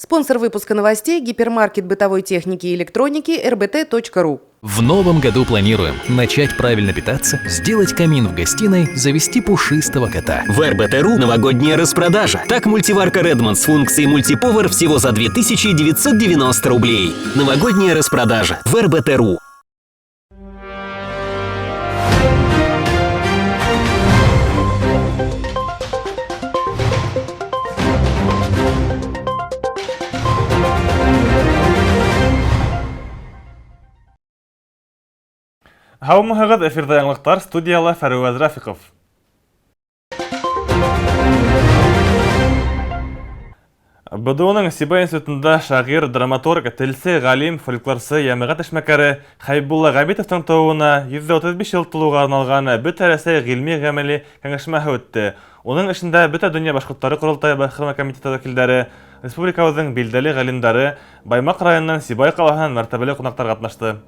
Спонсор выпуска новостей – гипермаркет бытовой техники и электроники rbt.ru. В новом году планируем начать правильно питаться, сделать камин в гостиной, завести пушистого кота. В РБТ.ру новогодняя распродажа. Так, мультиварка Redmond с функцией мультиповар всего за 2990 рублей. Новогодняя распродажа в РБТ.ру. Һаумыһығыҙ, эфирҙа яңылыҡтар, студияла Фәруәз Рафиҡов. БДУның Сибай институтында шағир, драматург, телсе, ғалим, фольклорсы, йәмәғәт эшмәкәре Хәйбулла Ғәбитовтың тыуыуына 135 йыл тулыуға арналған Бөтә Рәсәй ғилми-ғәмәли кәңәшмәһе үтте. Уның эшендә Бөтә донъя башҡорттары ҡоролтайы башҡарма комитеты вәкилдәре, республикабыҙҙың билдәле ғалимдары, Баймаҡ районынан Сибай ҡалаһынан мәртәбәле ҡунаҡтар ҡатнашты.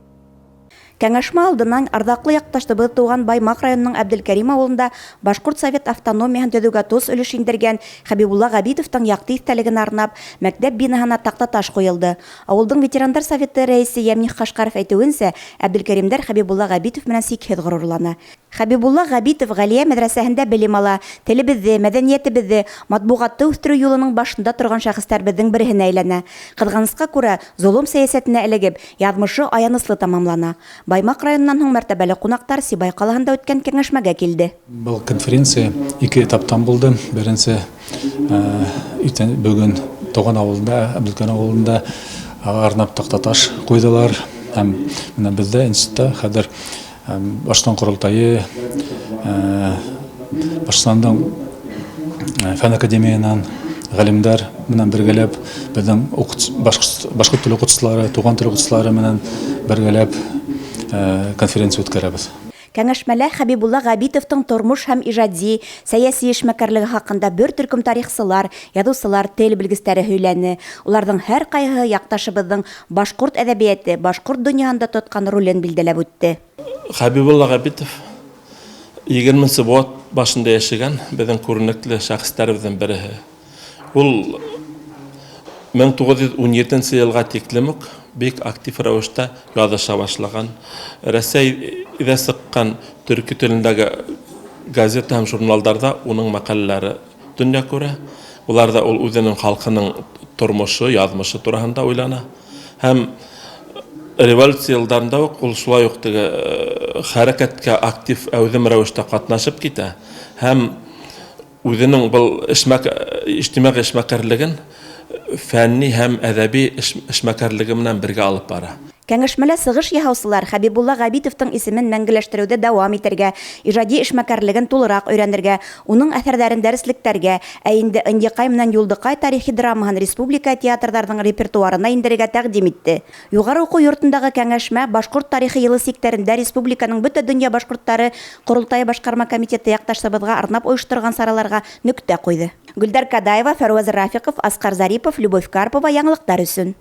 Кәңәшмә алдынан арҙаҡлы яҡташыбыҙ тыуған Баймаҡ районының Әбделкәрим ауылында Башҡорт совет автономияһын төҙөүгә тос өлөш индергән Хәбибулла Ғәбитовтың яҡты иҫтәлеген арнап, мәктәп бинаһына таҡтаташ ҡуйылды. Ауылдың ветерандар советы рәйесе Йәмних Ҡашҡаров әйтеүенсә, Әбделкәримдәр Хәбибулла Ғәбитов менән сикһеҙ ғорурлана. Хәбибулла Ғәбитов Ғәлиә мәҙрәсәһендә белем ала, телебеҙҙе, мәҙәниәтебеҙҙе, матбуғатты үҫтереү юлының башында торған шәхестәребеҙҙең береһенә әйләнә. Ҡыҙғанысҡа күрә, золом сәйәсәтенә эләгеп, яҙмышы аяныслы тамамлана. Баймаҡ районынан һуң мәртәбәле ҡунаҡтар Сибай ҡалаһында үткән кәңәшмәгә килде. Был конференция ике этаптан булды. Беренсе иртән бөгөн тыуған ауылында, Әбделкәрим ауылында арнап таҡтаташ ҡуйҙылар. Һәм менә беҙҙә институтта хәҙер Башҡортостан ҡоролтайы, Башҡортостандың фән академияһынан ғалимдар менән бергәләп, беҙҙең башҡорт теле уҡытыусылары, туған тел уҡытыусылары менән бергәләп конференция үткәрәбеҙ. Кәңәшмәлә Хәбибулла Ғәбитовтың тормош һәм ижади, сәйәси эшмәкәрлеге хаҡында бер төркөм тарихсылар, яҙыусылар, тел белгестәре һөйләне. Уларҙың һәр ҡайһыһы яҡташыбыҙҙың башҡорт әҙәбиәте, башҡорт донъяһында тотҡан ролен билдәләп үтте. Хәбибулла Ғәбитов егерменсе быуат башында йәшәгән беҙҙең күренекле шәхестәребеҙҙең береһе. Ул 1917 йылға тиклем үк бик актив рәүештә яҙыша башлаған. Рәсәйҙә сыҡҡан төрки телендәге газета һәм журналдарҙа уның мәҡәләләре донъя күрә. Уларҙа ул үҙенең халҡының тормошо, яҙмышы тураһында уйлана. Һәм революция йылдарында уҡ ул шулай уҡ теге хәрәкәткә актив әүҙем рәүештә ҡатнашып китә һәм үҙенең был ижтимағи эшмәкәрлеген фәнни һәм әҙәби эшмәкәрлеге менән бергә алып бара. Кәңәшмәлә сығыш яһаусылар Хәбибулла Ғәбитовтың исемен мәңгеләштереүҙе дауам итергә, ижади эшмәкәрлеген тулыраҡ өйрәнергә, уның әҫәрҙәрен дәреслектәргә, ә инде Ынйыҡай менән Юлдыҡай тарихи драмаһын республика театрҙарының репертуарына индерергә тәҡдим итте. Юғары уҡыу йортондағы кәңәшмә Башҡорт тарихы йылы сиктәрендә республиканың бөтә донъя башҡорттары Ҡоролтайы башҡарма комитеты яҡташыбыҙға арнап ойошторған сараларға нөктә ҡуйҙы. Гөлдәр Кадаева, Фәруәз Рафиҡов, Асҡар Зарипов, Любовь Карпова яңылыҡтар өсөн.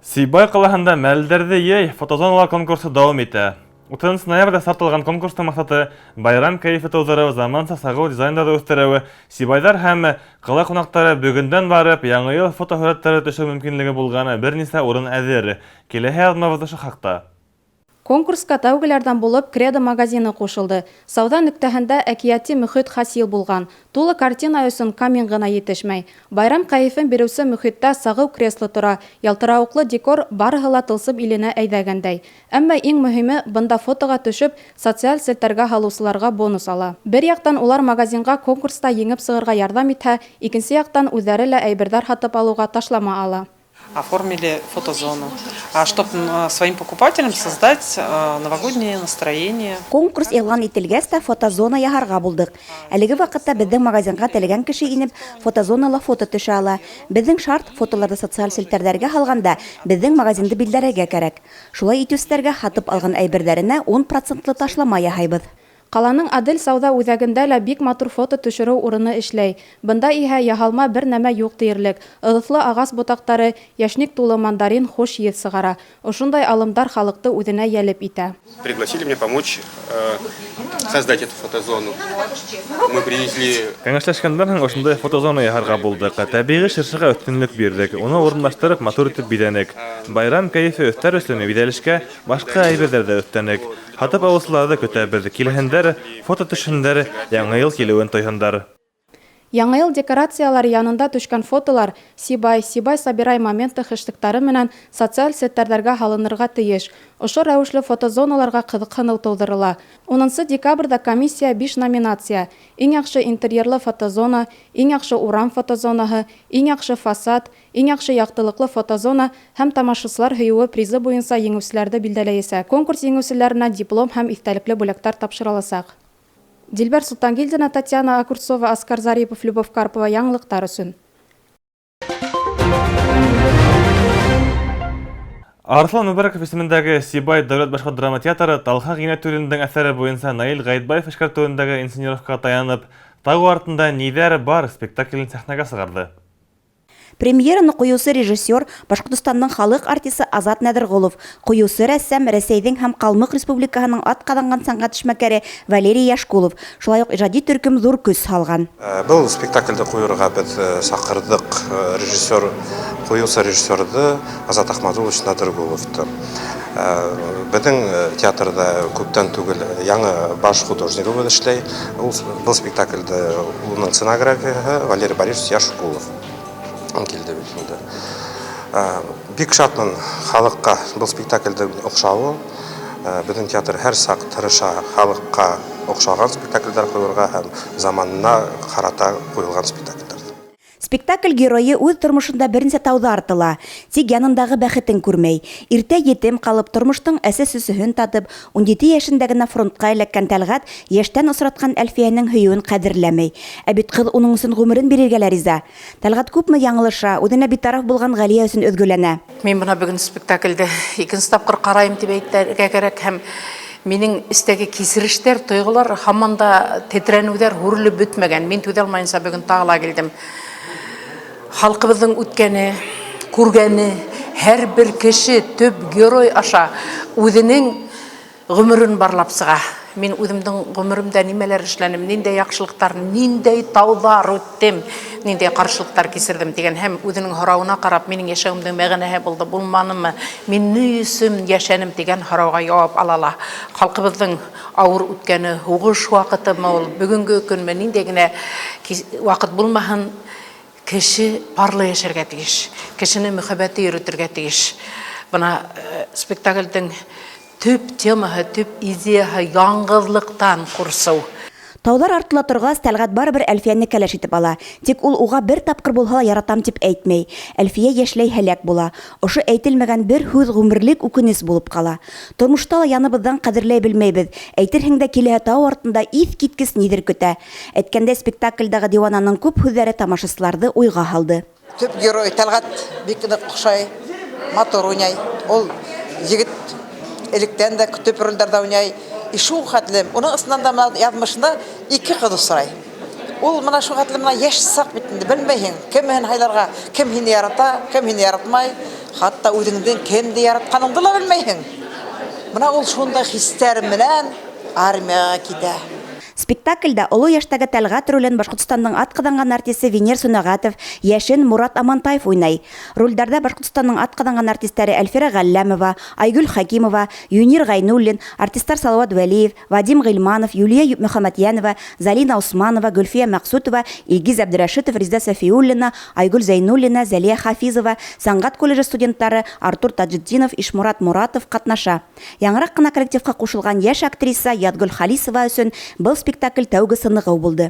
Сибай ҡалаһында мәлдәрҙе йый фотозоналар конкурсы дауам итә. 30 ноябрҙә старт алған конкурстың маҡсаты байрам кәйефе тыуҙырыу, заманса сағыу дизайндарҙы үҫтереү, сибайҙар һәм ҡала ҡунаҡтары бөгөндән барып яңы йыл фотоһүрәттәре төшөү мөмкинлеге булған бер нисә урын әҙер. Киләһе яҙмабыҙ ошо хаҡта. Конкурсҡа тәүгеләрҙән булып Кредо магазины ҡушылды. Сауҙа нөктәһендә әкиәти мөхит хасил булған. Тулы картина өсөн камин ғына етешмәй. Байрам кәйефен биреүсе мөхиттә сағыу кресло тора. Ялтырауыҡлы декор барыһы ла тылсым иленә әйҙәгәндәй. Әммә иң мөһиме бында фотоға төшөп, социаль селтәргә һалыусыларға бонус ала. Бер яҡтан улар магазинға конкурста еңеп сығырға ярҙам итһә, икенсе яҡтан үҙҙәре лә әйберҙәр һатып алыуға ташлама ала. Оформили фотозону, чтоб своим покупателям создать новогоднее настроение. Конкурс иғлан ителгәс тә фотозона яһарға булдыҡ. Әлеге ваҡытта беҙҙең магазинға теләгән кеше инеп фотозонала фото төшә ала. Беҙҙең шарт фотоларҙы социаль селтәрҙәргә һалғанда беҙҙең магазинды билдәрергә кәрәк. Шулай итеүселәргә һатып алған әйберҙәренә 10% ташлама яһайбыҙ. Ҡаланың Адель сауҙа үҙәгендә лә бик матур фото төшөрөү урыны эшләй. Бында иһә яһалма бер нәмә юҡ тиерлек. Ылыҫлы ағас ботаҡтары, йәшник тулы мандарин хуш еҫ сығара. Ошондай алымдар халыҡты үҙенә йәлеп итә. Пригласили меня помочь создать эту фотозону. Мы привезли. Кәңәшләшкәндән һуң ошондай фотозона яһарға булдыҡ. Тәбиғи шыршыға өҫтөнлөк бирҙек. Уны урынлаштырып, матур итеп биҙәнек. Байрам кәйефе өҫтәр өсөн биҙәлешкә башҡа әйберҙәр ҙә өҫтәнек. Һатып алыусыларҙы көтәбеҙ. Килһендәр, фото төшһөндәр, яңы йыл килеүен тойһондар. Яңы йыл декорациялары янында төшкән фотолар Сибай, Сибай собирай моменты хэштегтары менән социаль селтәрҙәргә һалынырға тейеш. Ошо рәүешле фотозоналарға ҡыҙыҡһыныу тыуҙырыла. 10 декабрҙә комиссия 5 номинация: иң яҡшы интерьерлы фотозона, иң яҡшы урам фотозонаһы, иң яҡшы фасад, иң яҡшы яҡтылыҡлы фотозона һәм тамашасылар һөйөүе призы буйынса еңеүселәрҙе билдәләйәсәк. Конкурс еңеүселәренә диплом һәм иҫтәлекле бүләктәр тапшырыласаҡ. Дилбәр Султангилдина, Татьяна Окурцова, Аскар Зарипов, Любовь Карпова. Яңылыҡтар өсөн. Арыҫлан Мөбәрәков исемендәге Сибай дәүләт башҡорт драма театры Талха Ғинәтуллиндың әҫәре буйынса Наил Ғәйетбаев эшкәртеүендәге инсценировкаға таянып, «Тау артында ниҙәр бар» спектаклен сәхнәгә сығарҙы. Премьераны ҡуйыусы режиссер Башҡортостандың халыҡ артисы Азат Нәҙерғолов, ҡуйыусы рәссам Рәсәйҙең һәм Ҡалмыҡ Республикаһының ат ҡаҙанған сәнғәт эшмәкәре Валерий Яшкулов. Шулай уҡ ижади төркөм ҙур көс һалған. Был спектаклде ҡуйырға беҙ саҡырҙыҡ режиссер, ҡуйыусы режиссерҙы Азат Ахмадулович Нәҙерғоловты. Беҙҙең театрҙа күптән түгел яңы баш художнигыбыҙ эшләй. Ул был спектаклде уның сценографияһы Валерий Борисович Яшкулов килде бит инде. Бик шатмын халыҡҡа был спектаклдең оҡшауы. Беҙҙең театр һәр саҡ тырыша халыҡҡа оҡшаған спектаклдәр ҡуйырға һәм заманына ҡарата ҡуйылған спектаклдәр. Спектакль геройы үҙ тормошонда бер нисә тауҙы артыла, тик янындағы бәхетен күрмәй. Иртә етем ҡалып, тормоштоң әсе-сөсөһөн татып, 17 йәшендә генә фронтҡа эләккән Тәлғәт йәштән осратҡан Әлфиәнең һөйөүен ҡәҙерләмәй. Ә бит ҡыҙ уның өсөн ғүмерен бирергә лә риза. Тәлғәт күпме яңылыша, үҙенә битараф булған Ғәлиә өсөн өҙгөләнә. Мин бына бөгөн спектаклде икенсе тапҡыр ҡарайым тип әйтергә кәрәк, һәм минең эстәге кисерештәр, тойғолар һаман да тетрәнеүҙәр һүрелеп бөтмәгән. Мин түҙә алмайынса бөгөн тағы ла килдем. Халҡыбыҙҙың үткәне, күргәне, һәр бер кеше төп герой аша үҙенең ғүмерен барлап сыға. Мин үҙемдең ғүмеремдә нимәләр эшләнем, ниндәй яҡшылыҡтар, ниндәй тауҙар үттем, ниндәй ҡаршылыҡтар кисерҙем тигән һәм үҙенең һорауына ҡарап, минең йәшәүемдең мәғәнәһе булды, булманымы, мин ни өсөн йәшәнем тигән һорауға яуап ала ала. Халҡыбыҙҙың ауыр үткәне, һуғыш ваҡытымы ул, бөгөнгө көнмө, ниндәй генә ваҡыт булмаһын, кеше парлы йәшәргә тейеш, кешене мөхәббәте йөрөтөргә тейеш. Бына спектаклдең төп темаһы, төп идеяһы яңғыҙлыҡтан ҡурсыу. Тауҙар артыла торғас, Тәлғәт барыбер Әлфиәне кәләш итеп ала. Тик ул уға бер тапҡыр булһа ла яратам тип әйтмәй. Әлфиә йәшләй һәләк була. Ошо әйтелмәгән бер һүҙ ғүмерлек үкенес булып ҡала. Тормошта ла яныбыҙҙан ҡәҙерләй белмәйбеҙ. Әйтерһең дә киләһе тау артында иҫ киткес ниҙер көтә. Әйткәндә, спектаклдәге диуананың күп һүҙҙәре тамашасыларҙы уйға һалды. Төп герой Тәлғәт бик ныҡ оҡшай, матур уйнай. Ул егет электән дә төп ролдәрҙә уйнай. И шул хәтлем, уның ысыннан да мына яҙмышында ике ҡыҙ осрай. Ул мына шул хәтлем мына йәш саҡ бит инде, белмәйһең, кем һин һайларға, кем һине ярата, кем һине яратмай, хатта үҙеңдең кемде яратҡаныңды ла белмәйһең. Мына ул шундай хистәр менән армияға китә. Спектаклдә оло йәштәге Тәлғәт ролен Башҡортостандың ат ҡаҙанған артисы Венер Сөнәғәтов, йәшен Мурат Амантаев уйнай. Ролдәрҙә Башҡортостандың ат ҡаҙанған артистары Әлфирә Ғәлләмова, Айгөл Хәкимова, Юнир Ғәйнуллин, артистар Салауат Вәлиев, Вадим Ғилманов, Юлия Мөхәммәтйәнова, Залина Усманова, Гөлфиә Мәҡсүтова, Илгиз Әбдерәшитов, Риза Сәфиуллина, Айгөл Зәйнуллина, Зәлиә Хафизова, сәнғәт колледжы студенттары Артур Таҗетдинов, Ишмурат Муратов ҡатнаша. Яңыраҡ ҡына коллективҡа ҡушылған йәш актриса Ядгөл Халисова өсөн был спектакль тәүге сынығыу булды.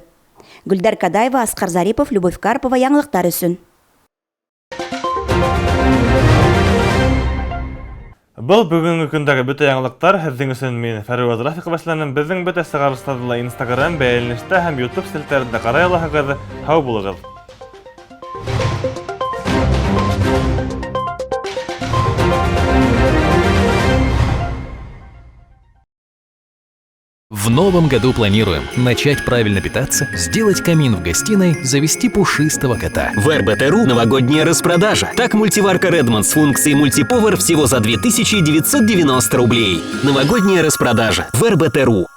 Гөлдәр Кадаева, Асҡар Зарипов, Любовь Карпова, яңылыҡтар өсөн. Был бөгөнгө көндәге бөтә яңылыҡтар. Һеҙҙең өсөн мин Фәруаз Рафиҡов эшләнем. Беҙҙең бөтә сығарылыштарҙы ла Instagram, бәйләнештә һәм YouTube селтәрендә ҡарай алаһығыҙ. Һау булығыҙ. В новом году планируем начать правильно питаться, сделать камин в гостиной, завести пушистого кота. В РБТ.ру новогодняя распродажа. Так, мультиварка Redmond с функцией мультиповар всего за 2990 рублей. Новогодняя распродажа в РБТ.ру.